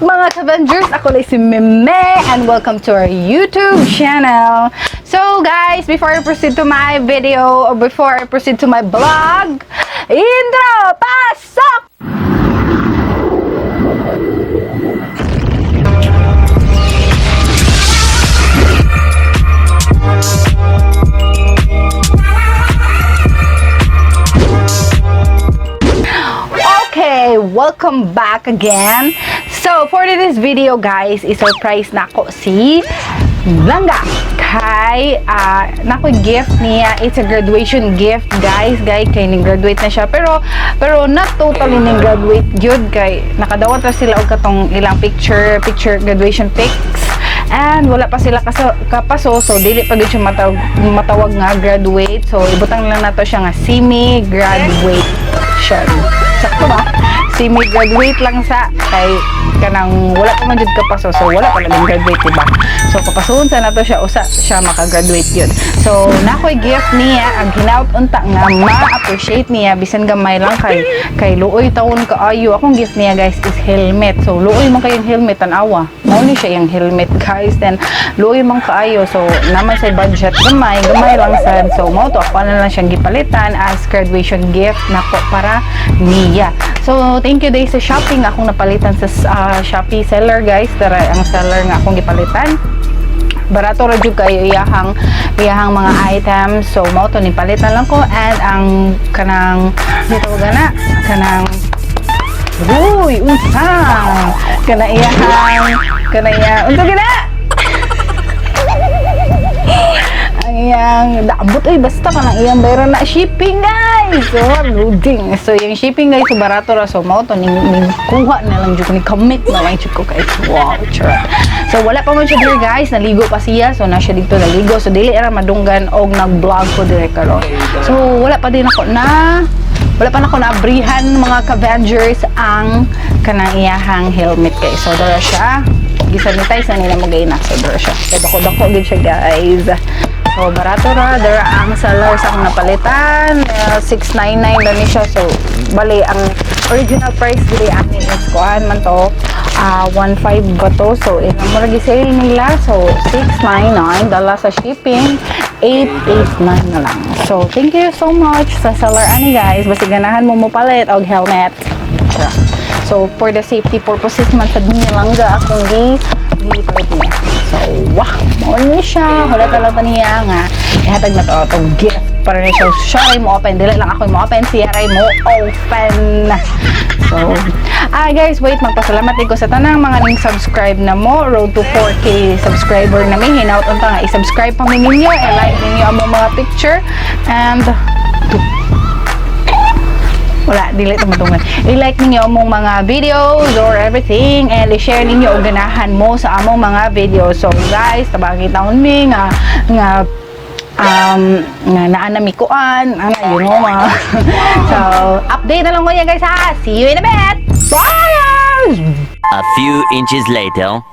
Mga Avengers? Ako lang si Meme and welcome to our YouTube channel. So guys, before I proceed to my video or before I proceed to my vlog, intro! Pasok! Okay, welcome back again. So, for this video guys, i-surprise na ako si Langga. Kay, nako gift niya. It's a graduation gift, guys. Guys, kay ning-graduate na siya. Pero not totally ning-graduate gyud kay nakadawat ra sila og katong ilang picture graduation pics. And wala pa sila kapaso, so dili pa gyud siya matawag nga graduate. So ibutang lang nato siya nga semi-graduation. Sakto ba? Semi-graduate lang sa kay kanang wala pa man jud kapaso, so wala pa na din graduate, diba? So papasuhon sa nato siya usa siya makagraduate yun. So nakoy gift niya ang hinaut unta nga ma-appreciate niya bisan gamay lang kay luoy taon kaayo. Akong gift niya guys is helmet. So luoy man kayong helmet, tan-awa. Mao ni siya yung helmet guys. Then luoy man kaayo. So naman sa budget gamay, gamay lang sad. So mao to ako na lang siyang gipalitan as graduation gift nako para niya. So thank you day sa shopping akong napalitan sa Shopee seller guys. Dara ang seller nga akong gipalitan. Barato ra jud kayo iyahang mga items. So mao to nipalitan lang ko and ang kanang dito gana kanang uy unsa kana iyahang kana iya unsa gina ang iyang daabot ay basta kanang iyang bayaran na shipping guys. So loading. So yung shipping guys, so barato ra, so mao to ning kuha na lang jud ko, ni commit na lang jud ko guys. Wow, charot. So wala pa man siya dire guys, naligo pa siya, so na siya dito naligo, so dili ra madunggan og nag-vlog ko dire karon. So wala pa nako naabrihan mga ka-Avengers ang kanang iyahang helmet guys. So dara siya, gisanitize na nila mo gayna. So dara siya, so dako-dako gid siya guys. So barato ra dara ang seller sa akong napalitan, 699 ra ni siya. So bali ang original price diri ani is kuan man to, 1.5 ba to. So ina mo ra gi-sale nila, so 699 dala sa shipping 889 na lang. So thank you so much sa seller ani guys, basi ganahan mo mopalit og helmet. Tara. So for the safety purposes man sad niya langga akong gipalit niya. So wow, mao ni siya. Wala talaga niya nga ihatag na to atong gift para ni siya. Siya ray mo open, dili lang ako mo open, siya ray mo open. So guys, wait, magpasalamat din ko sa tanang mga ning subscribe na mo. Road to 4K subscriber na mi. Hinaut unta nga i-subscribe pa mi ninyo, i-like ninyo ang mga picture and wala, dili ito matungan. I-like ninyo among mga videos or everything and i-share ninyo og ganahan mo sa among mga videos. So guys, tabangin taon mi nga naa na mi kuan, ana, you know, mga. So, update na lang ko yan guys ha. See you in a bit. Bye guys! A few inches later.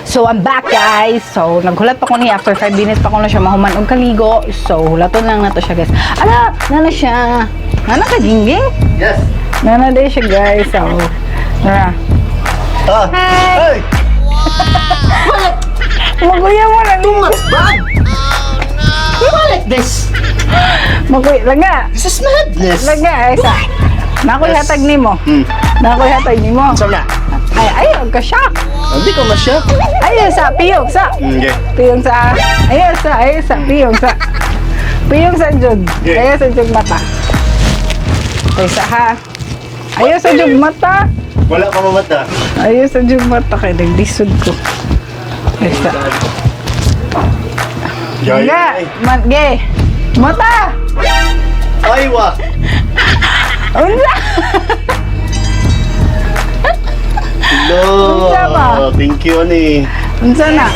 So, I'm back guys. So, naghulat pa ko niya. After 5 minutes pa ko na siya mahuman og kaligo. So, hulaton lang nato siya guys. Ala, nana siya. Nana ka, gingging? Yes. Nana din siya guys. So, nara. Ah. Hi! Hey! Maguya mo lang. Too much bag! Why like this? Maguya. Langga. This is madness. Langga. Ay, sa. Nakoy Yes. hatag nimo. Nakoy hatag nimo. Saan na? Ay, ay, ka-shock. Hindi ko ma-shock. Ay, sa, piyong sa. Okay. Piyong sa. Ayun sa, ayun sa, piyong sa. Piyong sa jud. Okay. Ayun sa jud mata. Ay sa ha. Ayun sa jud mata. Wala ka mamata. Ayun sa jud mata kay naglisod ko. Ay sa. Nga, man ge. Mata. Ay, wa! Unsa? Hello! Unsa ba? Thank you, ani. Unsa na?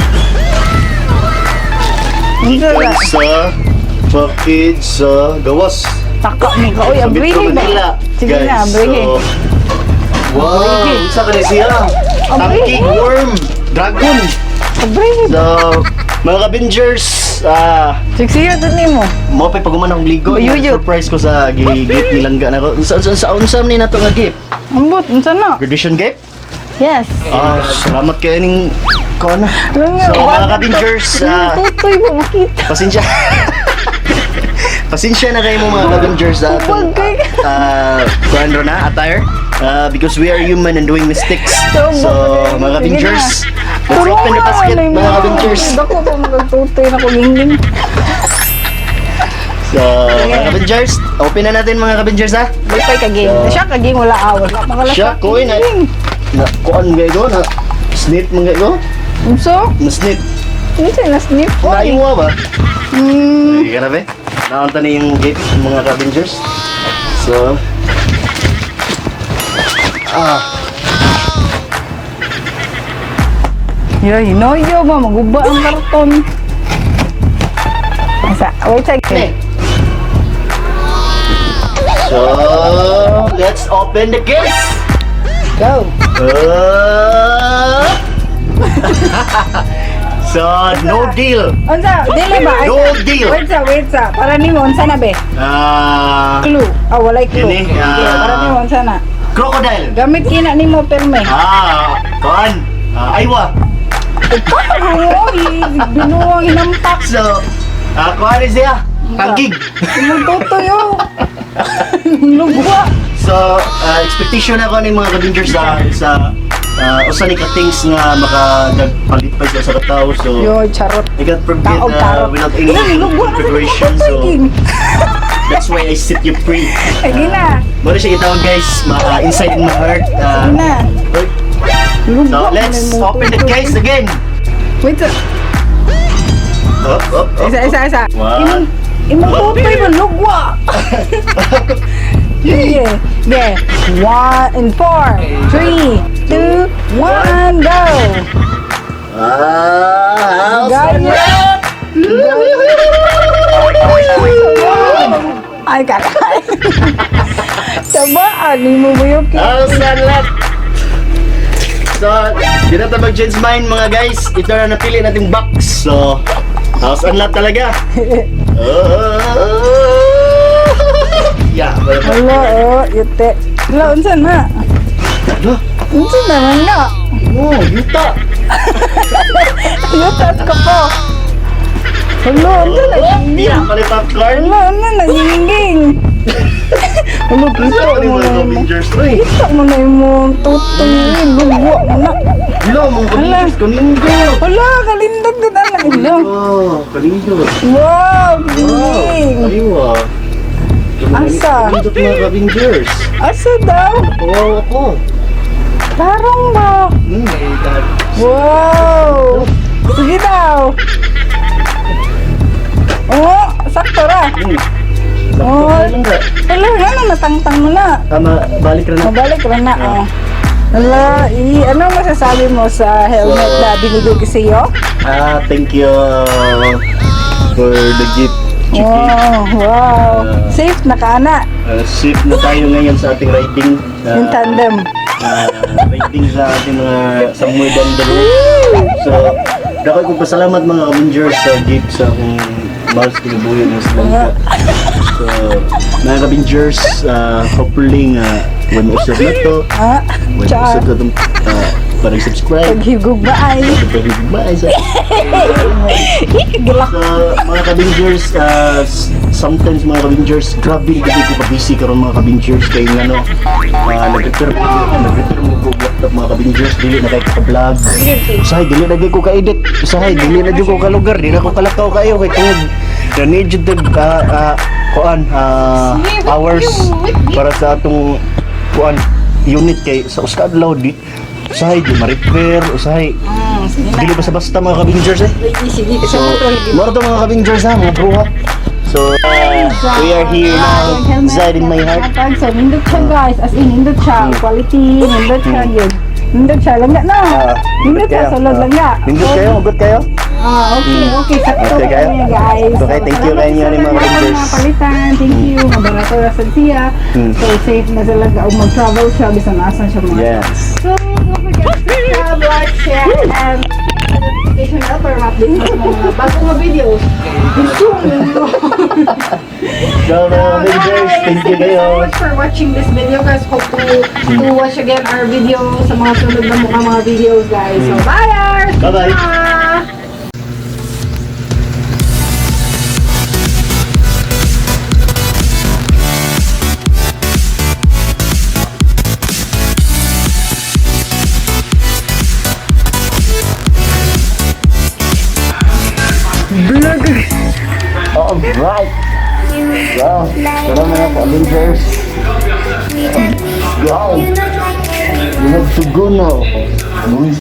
Unsa Gikan na? sa package sa gawas. Taka mo ka. Uy, Sa Metro abrihi ba? Manila. Sige na, Guys, abrihi. so, wow! Abrihi. Unsa ka ni siya? Abrihi. Tangking worm! Dragon! Abrihi. So, mga ka-Avengers, Siksiyo to nimo. mo pa paguman akong ligo. Uyuyot. Surprise ko sa gi-gift nilangga na ko. Unsa ni nato nga gift? Ambot, unsa na? Graduation gift? Yes. Ah, salamat kayo ning kuan na. Lang. So, mga ka-Avengers, Tutoy mo makita. Pasensya. Pasensya na kayo mo, mga ka-Avengers, sa atong Huwag kayo. Kuan ro na attire. Because we are human and doing mistakes. So, So, mga sige ka-Avengers, na. let's open the basket, mga ka-Avengers. Dako pa magtutoy na ko gingging. So, mga ka-Avengers, open na natin, mga ka-Avengers, ha. Lipay ka ging. Siya ka ging wala ah, wala makala. Siya ko na na kuan mga ko na snip mga ko, Unso? na snip. Unsa na snip ko? Naiwa ba? Hmm. Ay, grabe. Naunta na yung gift, mga ka-Avengers. So, ah, Yo, hinoyo ba maguba ang karton. Asa, wait sa. Eh. So, let's open the case. Go. So, no deal. Unsa? Dili ba? Ay, No deal. Wait sa, wait sa. Para nimo unsa na be? Ah, Clue. Ah, walay clue. Kini, ah. Okay, para nimo unsa na? Crocodile. Gamit kina nimo perme. Ah, kuan. Ah, aywa. Ikaw, binuang hinampak. So, kuan ni siya. Tangkig. Imong tutoy oh. Lugwa. So, expectation ako ni mga ka-Avengers sa usa ni ka things nga makapalipay sa usa ka tawo. So, Yo, charot. I got prepared Taog tarot. without any Ilang lugwa na sa preparation. tutoy, So, King. that's why I set you free. Sige na. Muna siya gitawag, guys, inside in my heart. Sige na. Uy. Lugwa So, na let's imong open the tutoy. case again. Wait sa. Up, up, up. Isa, isa, isa. One. Imong tutoy mo lugwa. Yeah. Yeah. One and four, three, two, one, go. Ah, Gaya. Ay, kakay. Sabaan, mo buyok. House and lot. So, di na tayo mag-change mind, mga guys. Ito na napili nating box. So, house and lot talaga. Oh. Yeah, wala pa. Hello, oh, yute. Hello, unsa na? Hala, Unsa na man na? oh, yuta. Yutas ko po. Hello, unsa na? Yeah, pala popcorn. Hello, ano na gingging? Hello, kita Ano mo yung na mga yung Avengers to eh? Kita mo na yung tutoy, lugwa mo na. Hello, mga Avengers, kanindo. Hala, kalindot din ang hello. Oh, kanindo. Wow, Wow, gingging. aywa. Asa? Kanindot, mga Avengers. Asa daw? Wow ako. Tarong ba? Ay, dad. Wow! Sige daw. Oh, sakto ra. Oh, Sakto lang ra. Hala, nga na natangtang mo na. Tama, balik ra na. Mabalik ra na, oh. Hala, i, ano masasabi mo sa helmet na binigay ko sa iyo? Ah, thank you for the gift, Chiki. Wow. Ah. Safe na ka na. Safe na tayo ngayon sa ating riding. Yung tandem. Riding sa ating mga somewhere down the road. So, dako kong pasalamat, mga Avengers, sa gift sa akong mahal sa kinabuhi ng Sri. So, mga Avengers, hopefully nga when usap na to, Ah, when char. usap na itong parang subscribe, Paghigog ba ay? bye sa Gilak. So, mga ka-Avengers, sometimes, mga ka-Avengers, grabe gabi ko ka-busy karon, mga ka-Avengers, kay ngano, nag-repair mo ko laptop, mga ka-Avengers, dili na kay ka-vlog. Usahay, dili na kay ko ka-edit. Usahay, dili na jud ko ka-lugar, dili na ko kalakaw kayo kay tungod na need jud tag, kuan, hours para sa atong kuan unit kay sa usa ka adlaw di usahay di ma-repair, usahay Sige na. dili basta-basta, mga ka-Avengers eh. Sige, sige. So, moro to, mga ka-Avengers ha, mga bro ha. So, we are here now, inside in my heart. So, nindot siya, guys. As in, nindot siya. Quality, nindot siya yun. Nindot siya. Langga na. Ah, Nindot siya. kayo. Sulod Ah, langga. Nindot kayo, hugot kayo. Ah, okay. Sakto Okay, kayo? kami, guys. Okay, thank you salamat kayo sa ni mga mga Avengers. Palitan. Thank you. Mabarato ra sad siya. So, safe na sila og mag-travel siya bisan asan siya mga. Yes. So, don't forget to subscribe, like, share, and notification bell para ma-update sa mga bagong mga videos. Gusto mo. Go, mga Avengers. Guys, Thank you thank you so kayo. much for watching this video, guys. Hope to watch again our video sa mga sunod na mukha mga videos, guys. So, bye, guys! Bye-bye. Bye! Alright. Go. Tara, mga Avengers. Go. You have to go now.